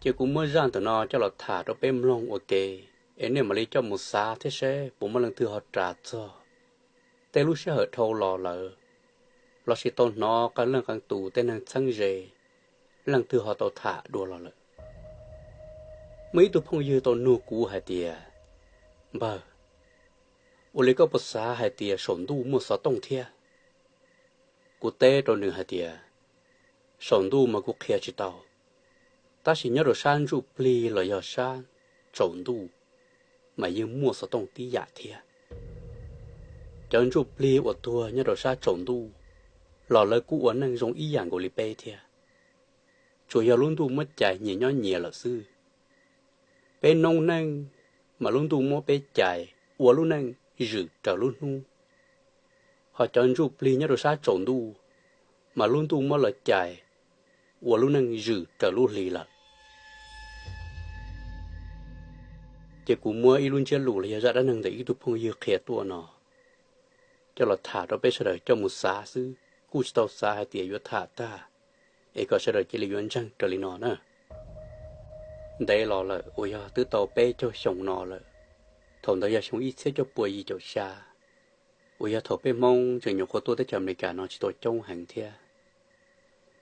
Ces kuv muab zaj ntawm no coj los tham rau peb mloog ua ke, es nej mam li coj mus xav thiab seb puas muaj leej twg ho ras txog tej lub sij hawm dhau los lawm, lossis tau hnov qee leej qee tus tej neeg txheeb ze, leej twg ho tau tham dua los lawm. Muaj ib tug phooj ywg tau nug kuv hais tias, Npawg, ua li koj puas xav hais tias saum ntuj muaj xov tooj thiab? Kuv teb rau nws hais tias, saum ntuj mas kuv qhia tsis tau, tab sis nyob rau sab ntsuj plig los yog sab tsaus ntuj mas yeej muaj xov tooj tib yam thiab. Cov ntsuj plig uas tuag nyob rau sab tsaus ntuj los lawv kuj ua neej zoo ib yam nkaus li peb thiab, tsuas yog lub ntuj muab cais nyias nyob nyias lawm xwb. Peb noob neej mas lub ntuj muab peb cais ua lub neej zwm raws lub hnub, ho cov ntsuj plig nyob rau sab tsaus ntuj mas lub ntuj muab lawv cais ua lub neej zwm raws lub hli lawm. Ces kuv muab ib lub ntsiab lus los yog zaj dab neeg ntawm ib tug phooj ywg qhia tuaj no coj los tham rau peb sawv daws coj mus xav xwb, kuj tsis tau xav hais tias yuav tham tag es kom sawv daws cia li yuav ntseeg raws li no na. Ntev los lawm uas yog twb tau peb caug xyoo no lawm, thaum ntawd yog xyoo ib txhiab cuaj pua yim caum xya, uas yog thaum peb Hmoob tseem nyuam qhuav tuaj teb chaws Amelikas no tsis tau coob heev thiab.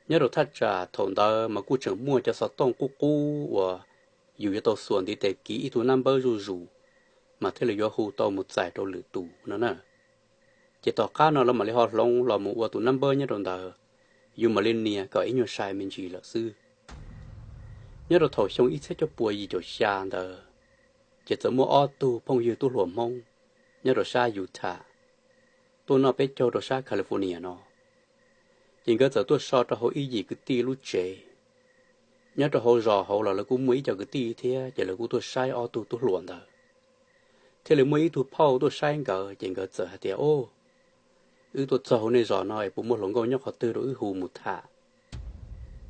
Nyob rau thaj tsam thaum ntawd mas kuj tseem muaj cov xov tooj qub qub uas yus yuav tau xuas ntiv tes kiv ib tug nab npawb zuj zus mas thiaj li yuav hu tau mus txais rau lwm tus no na. Ces tom qab no lawv mam li ho hloov los mus ua tus nab npawb nyob rau ntawd, yus mam li nias kom ib nyuag sai me ntsis lawm xwb. Nyob rau thaum xyoo ib txhiab cuaj pua yim caum xya ntawd, ces txawm muaj ob tug phooj ywg tub hluas Hmoob nyob rau sab Utah tuaj noj peb caug rau sab California no. Ces nkawd txawm tuaj so rau hauv ib yim kwv tij lub tsev. Nyob rau hauv zos hauv los lawv kuj muaj ib co kwv tij thiab, ces lawv kuj tuaj saib ob tug tub hluas ntawd. Thiaj li muaj ib tug phauj tuaj saib nkawd, ces nkawd txawm hais tias, Au, wb tuaj txog hauv nej zos no es puas muaj hluas nkauj nyob qhov twg rau wb hu mus tham?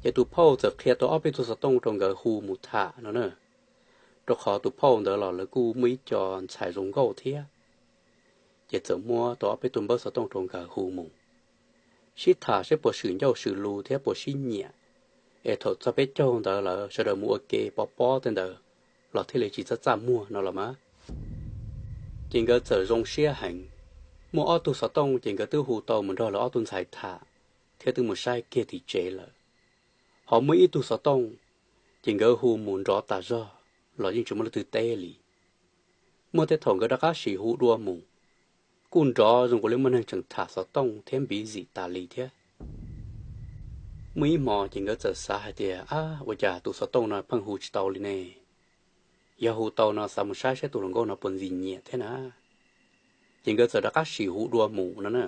Ces tus phauj txawm qhia tau ob peb tug xov tooj rau nkawd hu mus tham no na. Rau qhov tus phauj ntawd los lawv kuj muaj ib co ntxhais zoo nkauj thiab. Ces txawm muab tau ob peb tug npawb xov tooj rau nkawd hu mus sib tham seb puas swm ncauj swm lus thiab puas sib nyiam, es thaum txog peb caug ntawd lawm sawv daws mus ua ke pov pob tej ntawd los thiaj li tsis txaj txaj muag no los mas. Ces nkawd txawm zoo siab heev. Muaj ob tug xov tooj ces nkawd twb hu tau mus nrog lawv ob tug ntxhais tham, thiab twb mus saib kiag tim tsev lawm. Ho muaj ib tug xov tooj, ces nkawd hu mus nrov tas zog los yeej tsis muaj leej twg teb li. Muaj tej thaum nkawd rov qab sim hu dua mus, kuj nrov zoo nkaus li muaj neeg tseem tham xov tooj thiab npiv zim tas li thiab. Muaj ib hmo ces nkawd txawm xav hais tias, Ab, ua cas tus xov tooj no pheej hu tsis tau li ne? Yog hu tau no xav mus saib saib tus hluas nkauj no puas ntxim nyiam thiab na. Ces nkawd txawm rov qab sim hu dua mus no na.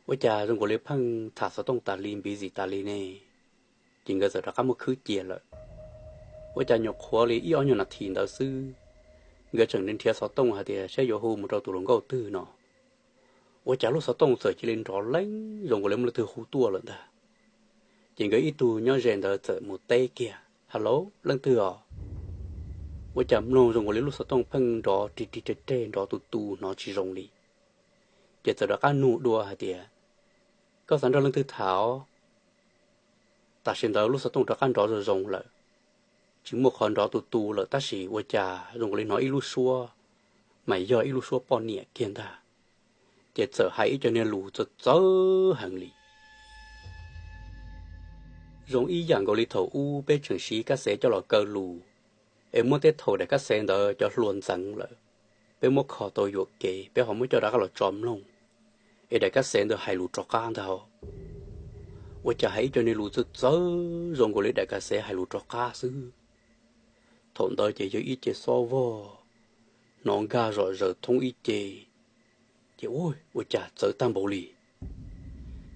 Ua cas zoo nkaus li pheej tham xov tooj tas li npiv zim tas li ne? Ces nkawd txawm rov qab muab khwb cia lawm. Ua cas nyuam qhuav li ib ob nyuag nas this ntawd xwb, nkawd tseem nrhiav xov tooj hais tias saib yuav hu mus rau tus hluas nkauj twg no. Ua cas lub xov tooj txawm cia li nrov leeb zoo nkaus li muaj leej twg hu tuaj lawm ntag. Ces nkawd ib tug nyob ze ntawd txawm mus teb kiag, Hello, leej twg os? Ua cas mloog zoo nkaus li lub xov tooj pheej nrov ri ri reg reg nrov tu tu hnov tsis zoo li. Ces txawm rov qab nug dua hais tias, Koj xav nrog leej twg tham os? Tam sim ntawd lub xov tooj rov qab nrov zoo zoo lawm, tsis muaj qhov nrov tu tu lawm tab sis ua cas zoo nkaus li hnov ib lub suab, mas yog ib lub suab poj niam kiag ntag. Ces txawm hais ib co niag lus txawv txawv heev li, zoo ib yam nkaus li thaum ub peb tseem siv kab xev coj los kaw lus, es muaj tej thaum daim kab xev ntawd cov hlua ntxeev lawm, peb muab kho tau yuam kev peb ho muab coj rov qab los tso mloog, es daim kab xev ntawd hais lus rov qab ntag. Ua cas hais ib co niag lus txawv txawv zoo nkaus li daim kab xev hais lus rov qab xwb. Thaum ntawd ces yog ib ce xob vog, hnov nkag zom zaws thoob ib ce, ces ua cas txawv tag npaum li.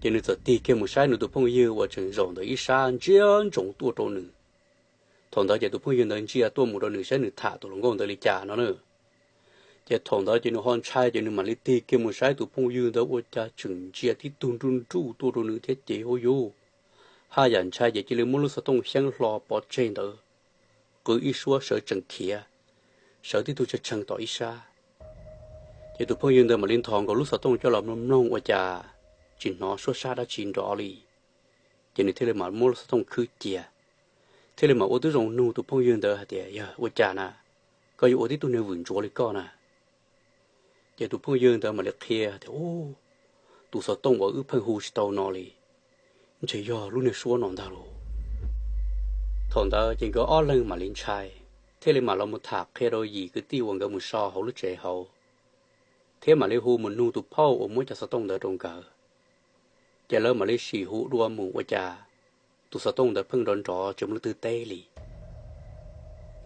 Ces nws txawm tig kiag mus saib nws tus phooj ywg uas tseem zaum ntawm ib sab ntsia ntsoov tuaj rau nws. Thaum ntawd ces tus phooj ywg ntawd ntsia tuaj mus rau nws saib nws tham tus hluas nkauj ntawd li cas no na. Ces thaum ntawd ces nws ho ntshai ces nws mam li tig kiag mus saib tus phooj ywg ntawd ua cas tseem ntsia tib tug nruj nruj tuaj rau nws thiab ces ua yuv, haj yam ntshai ces cia li muab lub xov tooj xyeeb hlo pov tseg ntawd, qw ib suab sawv tsees khiav, sawv tib tug tshee tshee tom ib sab. Ces tus phooj ywg ntawd mam li nthos nkaus lub xov tooj coj los mloog mloog ua cas tsis hnov suab sab dab tsi nrov li. Ces nws thiaj li mam muab lub xov tooj khwb cia, thiaj li mam ua tib zoo nug tus phooj ywg ntawd hais tias, Yog ua cas na, koj yuav ua tib tug niag vwm ntsuav li koj na? Ces tus phooj ywg ntawd mam li qhia tias, Ub, tus xov tooj uas wb pheej hu tsis tau no li, ntshe yog lub niag suab no ntag lauj. Thaum ntawd ces nkawd ob leeg mam li ntshai, thiaj li mam los mus tham qhia rau yim kwv tij uas nkawd mus so hauv lub tsev hauv, thiab mam li hu mus nug tus phauj uas muab cov xov tooj ntawd rau nkawd. Ces lawv mam li sim hu dua mus ua cas tus xov tooj ntawd pheej nrov nrov tsis muaj leej twg teb li.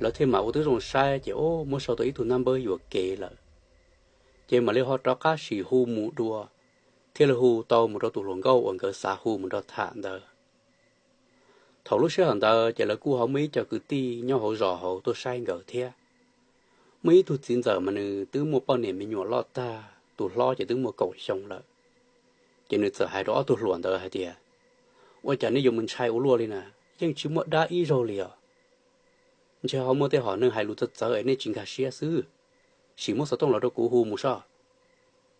Lawv thiaj mam ua tib zoo saib ces, Ub, muab sau tau ib tug nab npawb yuam kev lawm. Ces mam li ho rov qab sim hu mus dua, thiaj li hu tau mus rau tus hluas nkauj uas nkawd xav hu mus nrog tham ntawd. Thaum lub sij hawm ntawd ces lawv kuj ho muaj ib co kwv tij nyob hauv zos hauv tuaj saib nkawd thiab. Muaj ib tug txiv ntxawm mas nws twb muaj poj niam me nyuam loj tag, tus hlob ces twb muaj kaum xyoo lawm. Ces nws txawm hais rau ob tug hluas ntawd hais tias, Ua cas nej yuav mus ntshai ua luaj li na? Yeej tsis muaj dab ib zaug li os. Ntshe ho muaj tej hom neeg hais lus txawv txawv es nej tsis nkag siab xwb. Sim muab xov tooj los rau kuv hu mus soj.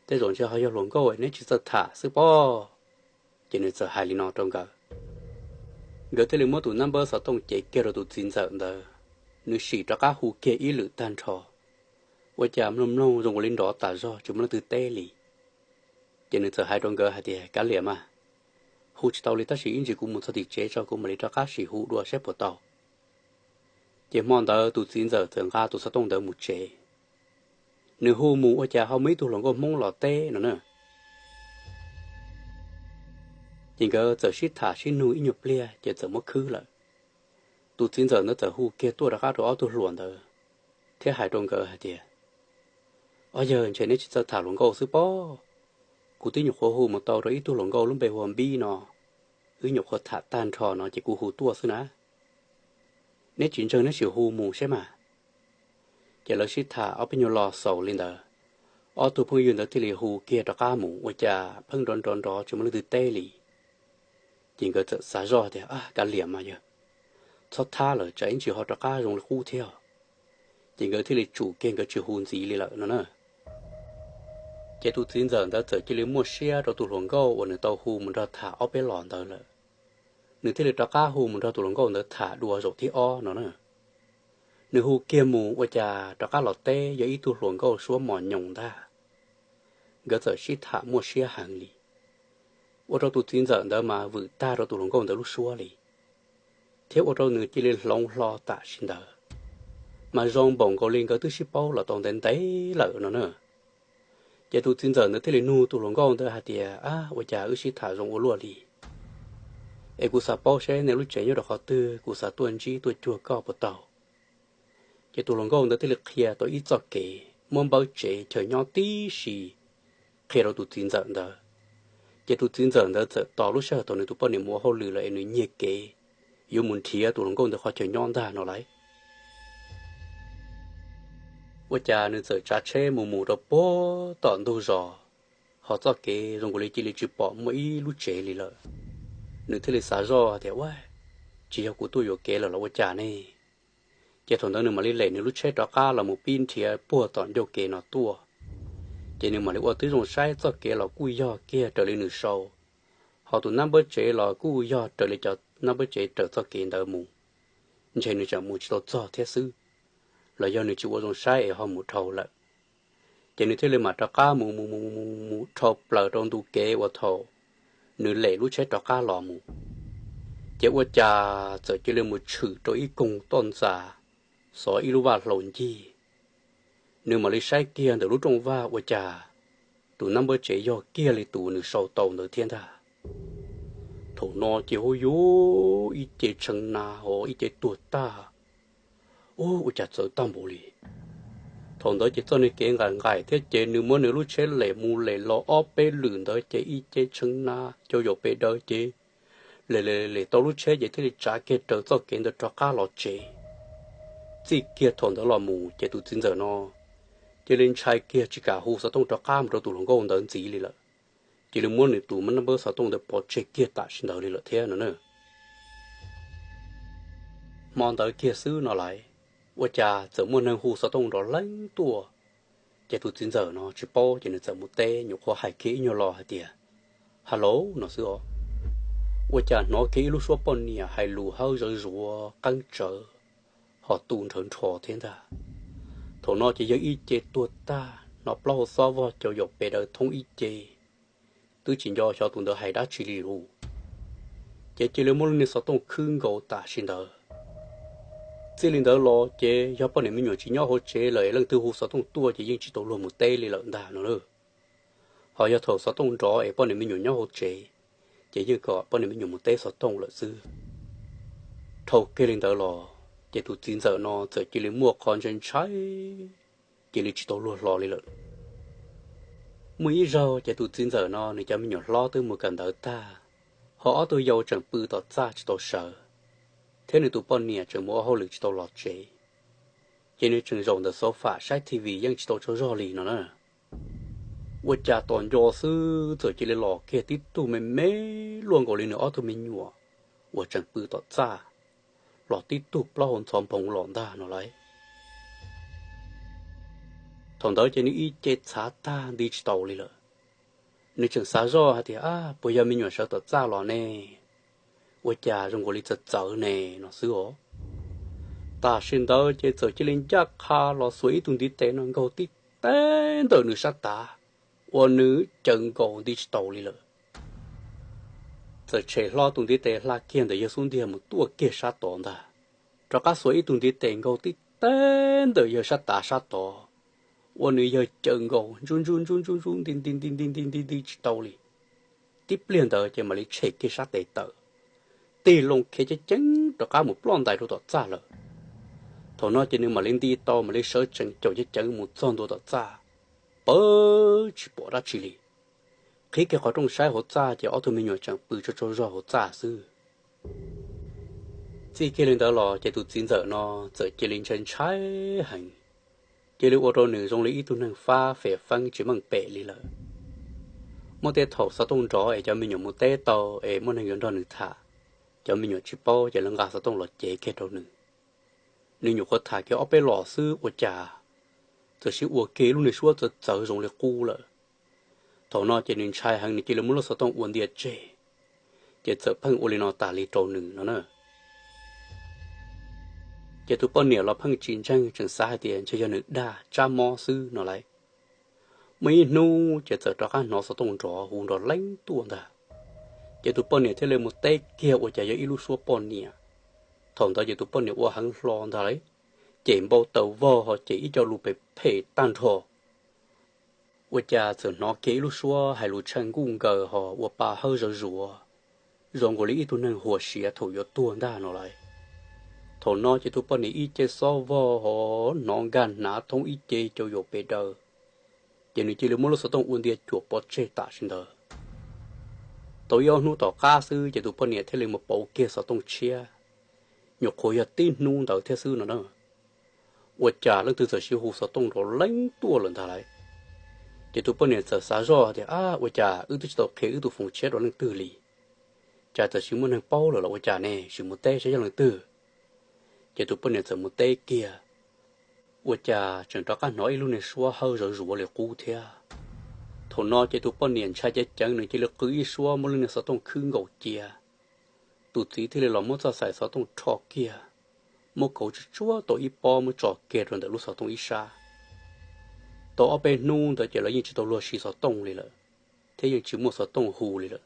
Tej zaum ntshe ho yog hluas nkauj es neb tsis txawj tham xwb pob. Ces nws txawm hais li no rau nkawd. Nkawd thiaj li muab tus nab npawb xov tooj cev kiag rau tus txiv ntxawm ntawd, nws sim rov qab hu kiag ib lwm tag nrho, ua cas mloog mloog zoo ua li nrov tas zog tsis muaj leej twg teb li. Ces nws txawm hais rau nkawd hais tias, Kav liam mas, hu tsis tau li tab sis ib ntsis kuv mus txog tim tsev tso kuv mam li rov qab sim hu dua saib puas tau. Ces hmo ntawd tus txiv ntxawm txawm nqa tus xov tooj ntawd mus tsev. Nws hu mus ua cas ho muaj ib tug hluas nkauj Hmoob los teb no na. Ces nkawd txawm sib tham sib nug ib nyuag pliag ces txawm muab khwb lawm. Tus txiv ntxawm ntawd txawm hu kiag tuaj rov qab rau ob tug hluas ntawd thiab hais rau nkawd hais tias, Ob yawg, ntshe neb tsis txawj tham hluas nkauj xwb pob. Kuv twb nyuam qhuav hu mus tau rau ib tug hluas nkauj lub npe hu ua Npib no, wb nyuam qhuav tham tag nrho no ces kuv hu tuaj xwb na. Neb tsis ntseeg neb sim hu mus seb mas. Ces lawv sib tham ob peb nyuag lo xaus li ntawd, ob tug phooj ywg ntawd thiaj li hu kiag rov qab mus ua cas pheej nrov nrov nrov tsis muaj leej twg teb li. Ces nkawd txawm xav zoj tias, Ab, kav liam mas yawg, txhob thab lawm tsam ib ntsis ho rov qab zoo li qub thiab. Ces nkawd thiaj li tsum kiag nkawd tsis hu ntxiv li lawm no na. Ces tus txiv ntxawm ntawd txawm cia li muaj siab rau tus hluas nkauj uas nws tau hu mus nrog tham ob peb los ntawd lawm. Nws thiaj li rov qab hu mus nrog tus hluas nkauj ntawd tham dua zaum thib ob no na. Nws hu kiag mus ua cas rov qab los teb yog ib tug hluas nkauj suab mos nyoos ntag. Nkawd txawm sib tham muaj siab heev li, ua rau tus txiv ntxawm ntawd mas vwm tag rau tus hluas nkauj ntawd lub suab li, thiab ua rau nws cia li hloov hlo tam sim ntawd. Mas zoo npaum nkaus li nkawd twb sib paub los tau ntev ntev lawm no na. Ces tus txiv ntxawm ntawd thiaj li nug tus hluas nkauj ntawd hais tias, Ab, ua cas wb sib tham zoo ua luaj li? Es kuv xav paub seb nej lub tsev nyob rau qhov twg, kuv xav tuaj ntsib tuaj cuag koj puas tau? Ces tus hluas nkauj ntawd thiaj li qhia tau ib txoj kev muab npawb tsev chaw nyob tib si qhia rau tus txiv ntxawm ntawd. Ces tus txiv ntxawm ntawd txawm tos lub sij hawm thaum nws tus poj niam mus ua hauj lwm lawm es nws nyiag kev yuav mus nrhiav tus hluas nkauj ntawd qhov chaw nyob ntag no lauj. Ua cas nws txawm tsav tsheb mus mus rau puag tom ntug zos, ho txoj kev zoo nkaus li cia li tsis pom muaj ib lub tsev li lawm. Nws thiaj li xav zoj tias, Ua, tsis yog kuv tuaj yuam kev lawm los ua cas ne? Ces thaum ntawd nws mam li lem nws lub tsheb rov qab los mus pib nrhiav puag tom ncauj kev no tuaj. Ces nws mam li ua tib zoo saib txoj kev los kuj yog kiag raws li nws sau, ho tus nab npawb tsev los kuj yog raws li cov nab npawb tsev raws txoj kev ntawd mus. Ntshe nws tseem mus tsis tau txog thiab xwb, los yog nws tsis ua zoo saib es ho mus dhau lawm. Ces nws thiaj li mam rov qab mus mus mus mus mus dhau plaws rau ntu kev uas thaum nws lem lub tsheb rov qab los mus. Ces ua cas txawm cia li mus tshwm rau ib koog toj ntxas, xov ib lub vaj hlau ncig. Nws mam li saib kiag ntawm lub rooj vag ua cas tus nab npawb tsev yog kiag li tus nws sau tau ntawd thiab ntag. Thaum no ces hu yuav ib ce tshee na ho ib ce tuag tag. Ub, ua cas txawv tag npaum li. Thaum ntawd ces txoj niag kev nqaim nqaim thiab ces nws muab nws lub tsheb lem mus lem los ob peb lwm ntawd ces ib ce tshee na cov yaum pes daws ces lem lem lem tau lub tsheb ces thiaj li tsav kiag raws txoj kev ntawd rov qab los tsev. Txij kiag thaum ntawd los mus ces tus txiv ntxawm no cia li ntshai kiag tsis kam hu xov tooj rov qab mus rau tus hluas nkauj ntawd ntxiv li lawm. Cia li muab nws tus nab npawb xov tooj ntawd pov tseg kiag tam sim ntawd li lawm thiab no na. Hmo ntawd kiag xwb no lais, ua cas txawm muaj neeg hu xov tooj nrov leeb tuaj. Ces tus txiv ntxawm no tsis paub ces nws txawm mus teb, nyuam qhuav hais kiag ib nyuag lo hais tias, Hello no xwb os. Ua cas hnov kiag ib lub suab poj niam hais lus hawb zawv zuav qeeb tsawv, ho tu nrhawv nrho thiab ntag. Thaum no ces yawg ib ce tuag tag, hnov plaub hau xob vog cau yaum pes daws thoob ib ce, twb tsis nco xyov tus ntawd hais dab tsi li lus. Ces cia li muab lub niag xov tooj khwb nkaus tam sim ntawd. Txij li ntawd los ces yog poj niam me nyuam tsis nyob hauv tsev lawm es leej twg hu xov tooj tuaj ces yeej tsis tau luag mus teb li lawm ntag no lauj. Ho yog thaum xov tooj nrov es poj niam me nyuam nyob hauv tsev, ces yeej kom poj niam me nyuam mus teb xov tooj lawm xwb. Dhau kiag li ntawd los ces tus txiv ntxawm no txawm cia li muaj qhov ntshai ntshai, cia li tsis tau luag hlo li lawm. Muaj ib zaug ces tus txiv ntxawm no nws cov me nyuam hlob twb mus kawm ntawv tag, ho ob tug yau tseem pw tom txaj tsis tau sawv, thiab nws tus poj niam tseem mus ua hauj lwm tsis tau los tsev. Ces nws tseem zaum ntawm xov fam saib T V yeej tsis tau tsaug zog li no na. Ua cas tom nco xwb txawm cia li los kiag tib tug me me luaj nkaus li nws ob tug me nyuam uas tseem pw tom txaj, los tib tug plaub hau ntxhov nphoov los ntag no lauj. Thaum ntawd ces nws ib ce txhav tag nti tsis tau li lawm. Nws tseem xav zoj hais tias, a, puas yog me nyuam sawv tom txaj los ne? Ua cas zoo nkaus li txawv txawv ne no xwb os. Tam sim ntawd ces txawm cia li ncaj qha los xuas ib tug ntiv tes no nkaug tib teg ntawm nws sab tav, ua nws caws nkaus nti tsis tau li lawm. Txawm tshem hlo tus ntiv tes hla kiag ntawm yawg xub ntiag mus tuaj kiag sab tod ntag, rov qab xuas ib tug ntiv tes nkaug tib teg ntawm yawg sab tav sab tod, ua nws yawg caws nkaus ntsuj ntsuj ntsuj ntsuj ntsuj nti nti nti nti nti nti nti tsis tau li. Tib pliag ntawd ces mam li tshem kiag sab tes tawm, tig loo khiav ceev ceev rov qab mus ploj ntais rau tom txaj lawm. Thaum no ces nws mam li nti tau mam li sawv tsees caum ceev ceev mus txog ntua tom txaj, pawv tsis pom dab tsi li. Qhib kiag qhov rooj saib hauv txaj ces ob tug me nyuam tseem pw tsaug tsaug zog hauv txaj xwb. Txij kiag li ntawd los ces tus txiv ntxawm no txawm cia li ntshai ntshai heev, cia li ua rau nws zoo li ib tug neeg fab fem feeb tsis meej pem li lawm. Muaj tej thaum xov tooj nrov es cov me nyuam mus teb tau es muaj neeg yuav nrog nws tham, cov me nyuam tsis paub ces lawv nqa xov tooj los cev kiag rau nws. Nws nyuam qhuav tham kiag ob peb los xwb ua cas txawm sib ua kiag ib lub niag suab txawv txawv zoo li qub lawm. Thaum no ces nws ntshai heev nws cia li muab lub xov tooj ua ntia tseg, ces txawm pheej ua li no tas li rau nws no na. Ces tus poj niam los pheej tsis ntseeg tseem xav hais tias ntshe yog nws dag tsab mob xwb no lauj. Muaj ib hnub ces txawm rov qab hnov xov tooj nrov hu nrov leeb tuaj ntag. Ces tus poj niam thiaj li mus teb kiag ua cas yog ib lub suab poj niam. Thaum ntawd ces tus poj niam ua heev hlo ntag lauj, ces npau taws vog ho ces ib co lus phem phem tag nrho. Ua cas txawm hnov kiag ib lub suab hais lus tshaj nkuj nkaws ho ua pa hawb zawv zuav, zoo nkaus li ib tug neeg huas siav thaum yuav tuag ntag no lauj. Thaum no ces tus poj niam ib ce xob vog ho hnov nkag hnav thoob ib ce cau yaum pes daws, ces nws cia li muab lub xov tooj ua ntia cuam pov tseg tam sim ntawd. Tau ib ob hnub tom qab xwb ces tus poj niam thiaj li mus pauv kiag xov tooj tshiab, nyuam qhuav yog tib hnub ntawd thiab xwb no na. Ua cas leej twg txawm sib hu xov tooj nrov leeb tuaj lawm ntag lauj. Ces tus poj niam txawm xav zoj tias, a, ua cas wb twb tsis tau qhia wb tus foos tshiab rau leej twg li, cas txawm sib muaj neeg paub lawm los ua cas ne, sim mus teb saib yog leej twg. Ces tus poj niam txawm mus teb kiag, ua cas tseem rov qab hnov ib lub niag suab hawb zawv zuav li qub thiab. Thaum no ces tus poj niam ntshai ceev ceev nws cia li qw ib suab muab lub niag xov tooj khwb nkaus cia. Tus txiv thiaj li los muab txoj xaim xov tooj rho kiag, muab kauv tsuj tsuag tau ib pob muab tso kiag rau ntawm lub xov tooj ib sab. Tau ob peb hnub ntawd ces lawv yeej tsis tau luag siv xov tooj li lawm, thiab yeej tsis muaj xov tooj hu li lawm.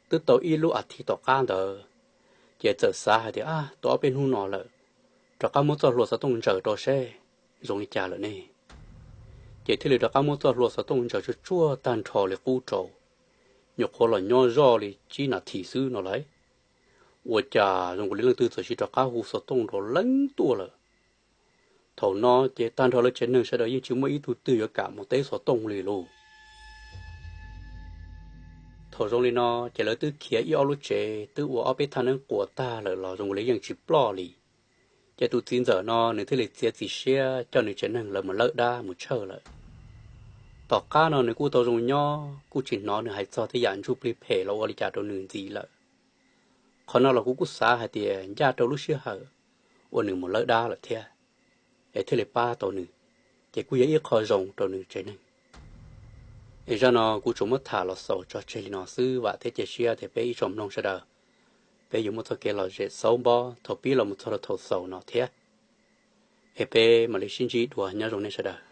Twb tau ib lub as thiv tom qab ntawd, ces txawm xav hais tias, a, tau ob peb hnub no lawm, rov qab muab txoj hlua xov tooj ntsaws rau seb zoo li cas lawm ne. Ces thiaj li rov qab muab txoj hlua xov tooj ntsaws tsuj tsuag tag nrho li qub rau, nyuam qhuav los nyob zoj li tsib nas this xwb no lauj. Ua cas zoo nkaus li leej twg txawm sib rov qab hu xov tooj nrov leeb tuaj lawm. Thaum no ces tag nrho lawv tsev neeg sawv daws yeej tsis muaj ib tug twg yuav kam mus teb xov tooj li lauj. Thaum zoo li no ces lawv twb khiav ib ob lub tsev twb ua ob peb thaj neeb quas tag lawm los zoo nkaus li yeej tsis ploj li. Ces tus txiv ntxawm no nws thiaj li txiav txim siab coj nws tsev neeg lawv mus lawb dab mus tshawj lawm. Tom qab no nws kuj tau zoo nyob kuj tsis hnov nws hais txog tej yam ntsuj plig phem los ua li cas rau nws ntxiv lawm. Qhov no los kuv kuj xav hais tias ncaj rau lub sij hawm uas nws mus lawb dab lawm thiab, es thiaj li pab tau nws, ces kuj yog ib qho zoo rau nws tsev neeg. Es zaj no kuv tsuas muab tham los xaus tso tseg li no xwb, vam thiab cia siab tias peb ib tsoom mloog sawv daws, peb yuav muaj txoj kev lom zem xauv npob thaum pib los mus txog rau thaum xaus no thiab. Es peb mam li sib ntsib dua, nyob zoo nej sawv daws.